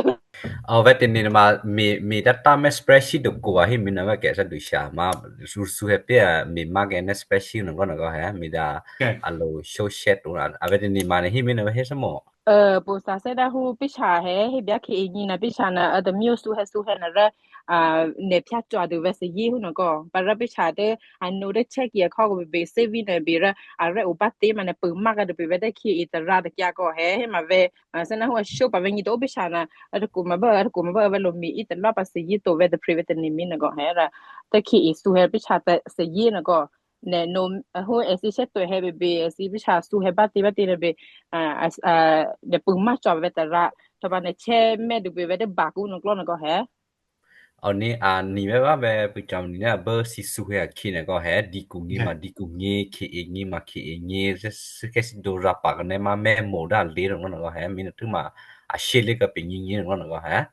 O ve te ni ma mi mi da ta me spreadsheet do ko wa hi mi na ve ke sa du sha ma su su he pe mi ma ke na spreadsheet no go na go he mi da a lo show shet a ve te ni ma ne hi mi na ve he sa mo. Eh, po sa se da hu pi sha he hi bia ke i ni na pi sha na a da mi su he su he na re a ne pya chwa du ve se yi hu no go ba ra pi sha de a no de check ye ko go be se vi ne bi re a re u ba te ma ne pu ma ga de be ve de ki i ta ra de kya go he he ma ve a se na hu a sho pa ve ni do pi sha na a de ku ma ba a de ku ma ba ve lo mi i ta la pa se yi to ve de pre ve te ni mi ne go he ra te ki i su he pi sha te se yi ne go ne no hu e si she to he be be e si pi sha su he ba te ba te ne be a a ne pu ma chwa ve ta ra to ba ne che me de be ve de ba ku no klo ne go he. Oni a ni me ba be pu cham ni na be si su he a ki ne go he di ku ngi ma di ku ngi ki e ngi ma ki e ngi se se ke si do ra pa ne ma me mo da le no no go he mi no tu ma a she le ka pe ngi ngi no no go he.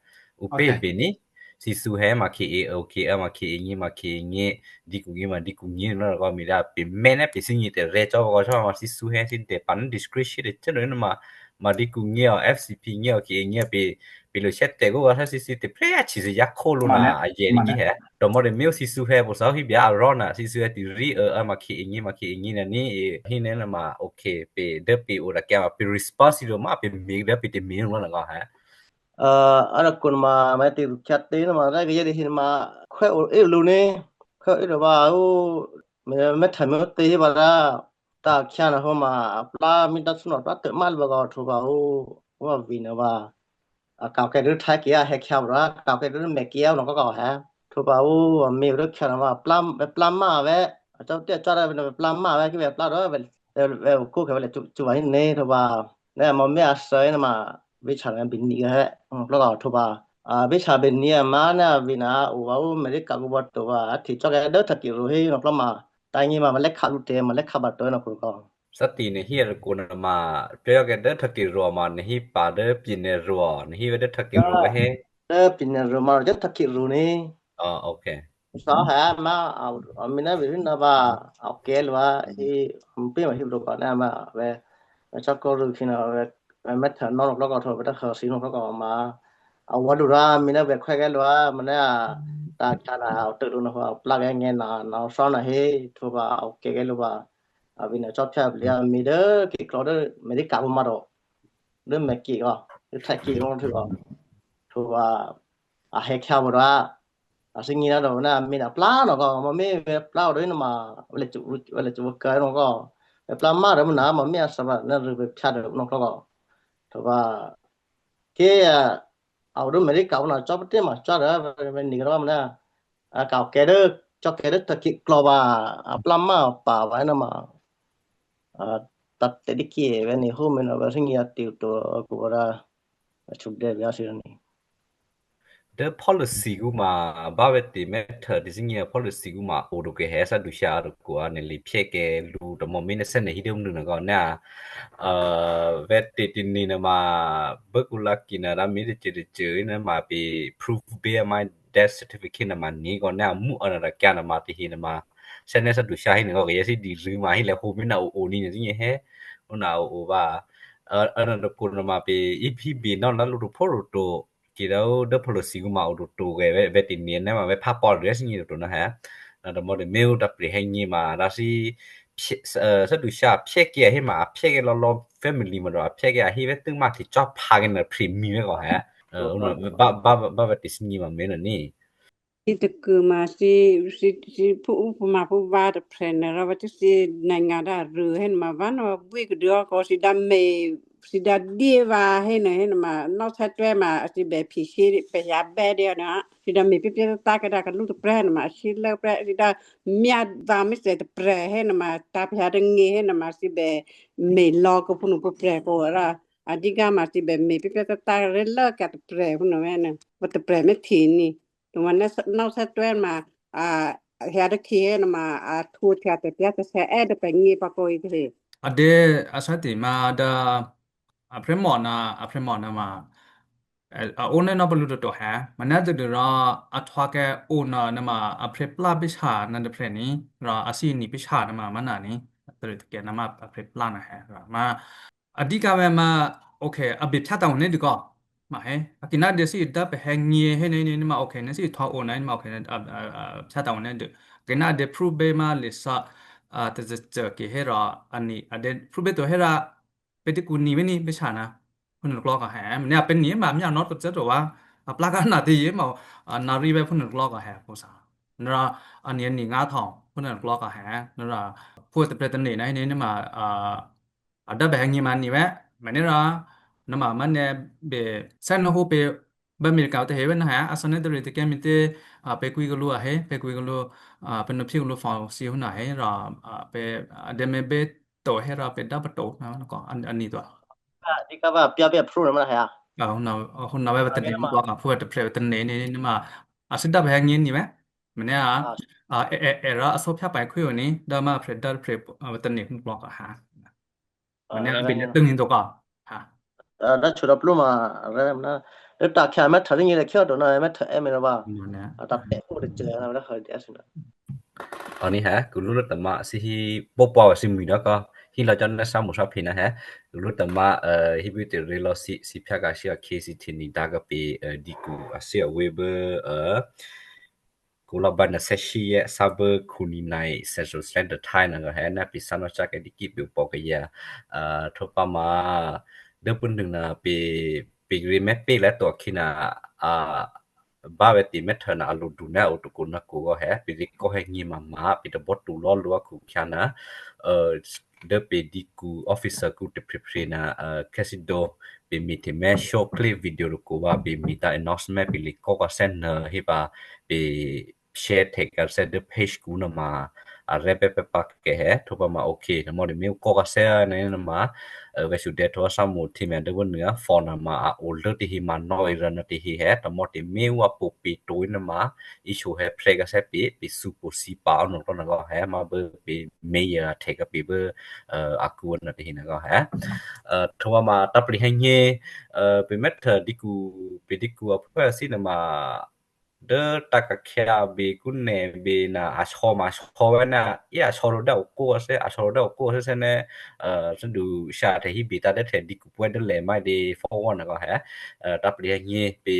U pe be ni si su he ma ki e o ki e ma ki e ngi ma ki e ngi di ku ngi ma di ku ngi no go mi da pe me ne pe si ngi te re cho go cho ma si su he si de pa ne discretion de che no ma ma di ku ngi o F C P ngi o ki e ngi pe Pilo sette go wasa si si te pre a chi se ya kolo na a ye ni he. To mo de mi si su he bo sa hi bia rona si su he ti ri e a ma ki ingi ma ki ingi na ni hi ne na ma okay pe de pe ora kya ma pe response do ma pe mi de pe te mi na ga he. Ara kun ma ma ti ru kya te na ma ra ge ye de hin ma kwe o e lu ne kwe e do ba o me me ta me te ba ra ta kya na ho ma pla mi ta su no ta te mal ba ga tho ba o wa vi na ba. A ka ke ru tha kia he kya bra ka ke ru me kia no ka ka he. Tho ba u mi ru kya na ma pla pla ma ve. A chau te cha ra ve pla ma ve ki ve pla ro ve ve ku ke ve le chu chu va hin ne tho ba. Ne mo me a sa ne ma vi cha ne bin ni he. Pla ka tho ba. A vi cha bin ni ma na vi na u va u me ri ka ku ba tho ba. A ti cha ke do ta ki ru he no pla ma. Ta ni ma ma le ka lu te ma le ka ba to no ku ka. Sati ne hi er kuna ma pyo ke de thaki ro ma ne hi pa de pi ne ro ne hi ve de thaki ro he. De pi ne ro ma de thaki ro ne. Oh, okay. Sa ha ma a mi na vi na ba okay lo hi pi ma hi ro ba na ma ve. Sa ko ro ki na ve me ta no lo ko to ve ta ha si no ko ma. A wa du ra mi na ve kwe ke lo ma na ta cha na to ro no pla ke nge na na sa na he to ba okay ke lo ba. A vina chop chop lia mi de ki klo de me de ka ma ro. De me ki go. De ta ki go thu go. Thu a a he kya bo ra. A sing ina do na mi na pla no go. Ma mi me pla do ina ma le chu le chu ka no go. Me pla ma de na ma mi a sa ba na ru be pya de no go. Thu ba ke a Au du me ri ka na chop te ma cha ra ve ni ro ma na. A ka ke de cho ke de ta ki klo ba a pla ma pa ba na ma. A ta te di ki ve ni hu me na ba sing ya ti to ku ra. A chu de ya si ni. De policy gu ma ba ve ti me ta di sing ya policy gu ma u du ke he sa du sha du ku a ne li pye ke lu do mo mi ne sen ne hi de um du na go na. A ve ti ti ni na ma be ku la ki na ra mi de che de che na ma bi proof be my death certificate na ma ni go na mu ana ra kya na ma ti hi na ma. Sen ne sa du sha hi na go ye si di ri ma hi le hu mi na u u ni ni he. U na u u ba. Ana do ku na ma bi i pi bi no na lu ru po ru to ki da u de policy gu ma u du tu ge ve ve ti ni ne ma ve pa po de si ni du na he. Na do mo de me u da pri he ni ma da si sa du sha pye ke he ma pye ke lo lo family ma do pye ke a hi ve tu ma ki chop pa ke na pri mi ve go he. Uno ba ba ba ve ti si ni ma me na ni. Tükü ma si si si pu pu ma pu ba de prenero ba si na nga da ru hen ma van wa bui ke dua ko si da me si da die ba hen hen ma no sa tue ma si be pi si pe ya be de na si da me pi pi ta ke da ka lu de pre ma si le pre si da mia va mi se de pre hen ma ta pe ya de nge hen ma si be me lo ko pu nu pu pre ko ra. Adiga ma si be me pi pi ta ta re lo ka de pre pu no hen. Ba de pre me ti ni. Tuma na sa tuen ma a hea de kie na ma a tu tia te tia te se e de pe ngi pa ko i te. Ade asati ma da apremo na apremo na ma a one na balu to ha ma na de ra a twa ke ona na ma apre pla bi sa na de pre ni ra asi ni bi sa na ma ma na ni. Te ke na ma apre pla na ha ra ma Adika me ma okay abi pya ta ne diko. Ma he akina de si da pe he ngi he ne ne ma okay ne si tho o na ma okay ne pya ta ne de. Akina de prove be ma le sa a te ze ze ke he ra ani a de prove be to he ra pe de ku ni be ni be sa na. Phun lo ka he ne a pe ni ma mi a not ko ze to wa a pla ka na de ye ma a na ri be phun lo ka he ko sa. Nra ani ani nga tho phun lo ka he nra pu te pre te ne na ne ne ma a Ada be hangi mani we, mani ra, nama mane be sen ho pe ba America te hewe na ha, asane de rete ke mite a pe kui gulu a he, pe kui gulu a pe no phi gulu fa si hu na he ra a pe ade me be to he ra pe da ba to na ko an ani to. Di ka ba pia be pro na ha. A hu na hu na we ba te ni ko ka pu te pre te ne ne ni ma. Asida be hangi ni we. Mane a a e e era aso pia pa kui ni da ma pre da pre a te ni ko ka ha. Mane a bile teng ni to ka. Ha. Da chura pluma re na. Re ta kya me thari ni le kyo do na me tha e me na ba. Mane. A ta pe ko de che na re ha de asina. Ani ha, kulura tama si hi popo si mi da ka. Hi la jan na sa mo sa pina ha. Kulura tama eh hi bi te re lo si si pya ka si a ke si ti ni da ka pe eh di ku a si a we be eh Kula bana seshi ye sabe kuni nai Central Standard Time na he na pisano chake di kipi upoke ya. Ah, topa ma de pundung na pi pigri me pi le to kina ah ba we ti me thana alu duna utuku na ku go he pi ri ko he ngi ma ma pi de botu lo lu aku kiana. Eh, de pe di ku officer ku te prepare na eh, kesi do pe mi te me show clip video ru ku wa pe mi ta announcement pe li ko ka sen na hi ba pe share te ka se de page ku na ma a re pe pe pa ke he to ba ma okay na mo de mi ko ka se na na ma eh, ve su de to sa mu ti me de bu na phone na ma a older ti hi ma no i ra na ti hi he to mo ti mi wa pu pi to na ma isu he prega se pi pi su po si pa no to na go he ma be pi me ya te ka pi be eh, aku na te hi na go he. Eh, to ma ta pri he nye eh, pi met eh, diku pi diku apa si na ma de ta ka kya bi ku ne bi na a sho ma sho we na ya sho ro da ku se a sho ro da ku se se ne eh, se du sha te hi bi ta de te diku pwe de le ma de fo wa na go he. Eh, ta pri he nye pi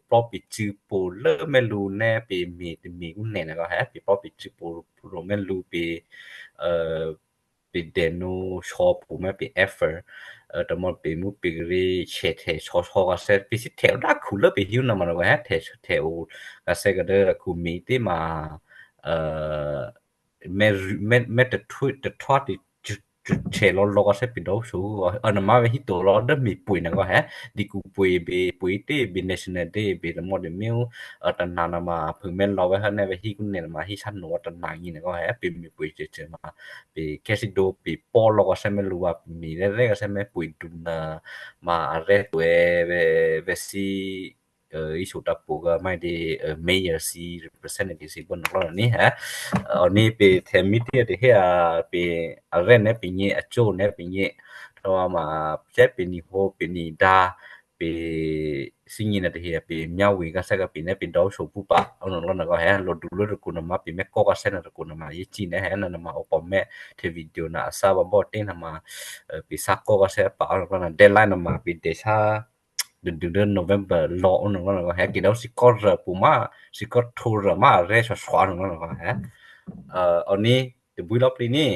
pro pi chu po le me lu ne pi mi mi ku ne na go he pi pro pi chu po ro me lu pi eh pi de nu sho pu me pi effort eh to mo pi mu pi ri che te sho sho ga se pi si te da ku le pi hu na ma na go he te te u ga se ga de ku mi ti ma eh me me me te tu te twa ti che lo lo ga se pi do su ana ma ve hi to lo de mi pui na go he di ku pui bi pui ti bi national day bi de mo de mi u ata na na ma pu me lo ve ha ne ve hi ku ne ma hi san no ata na ni na go he pi mi pui che che ma pi ke si do pi po lo ga se me lu wa pi mi re re ga se me pui du na ma re tu e ve ve si eh, isu tapu ga mai di eh, mayor si representative si bon lo ni ha. Eh, oni pe te mi ti de ha pe are ne pe ni a cho ne pe ni to ma che pe ni ho pe ni da pe si ni na de ha pe mya wi ga sa ga pe ne pe do so pu pa ono lo na ga ha lo du lo ku na ma pe me ko ga se na ku na ma yi ti ne ha na na ma o po me te video na sa ba bo te na ma eh, pe sa ko ga se pa ono lo na de la na ma pe de sa de de de November lo ono lo na ha ki do si ko ra pu ma si ko tu ra ma re so so ono lo na ha. Eh, oni te bu lo pri ni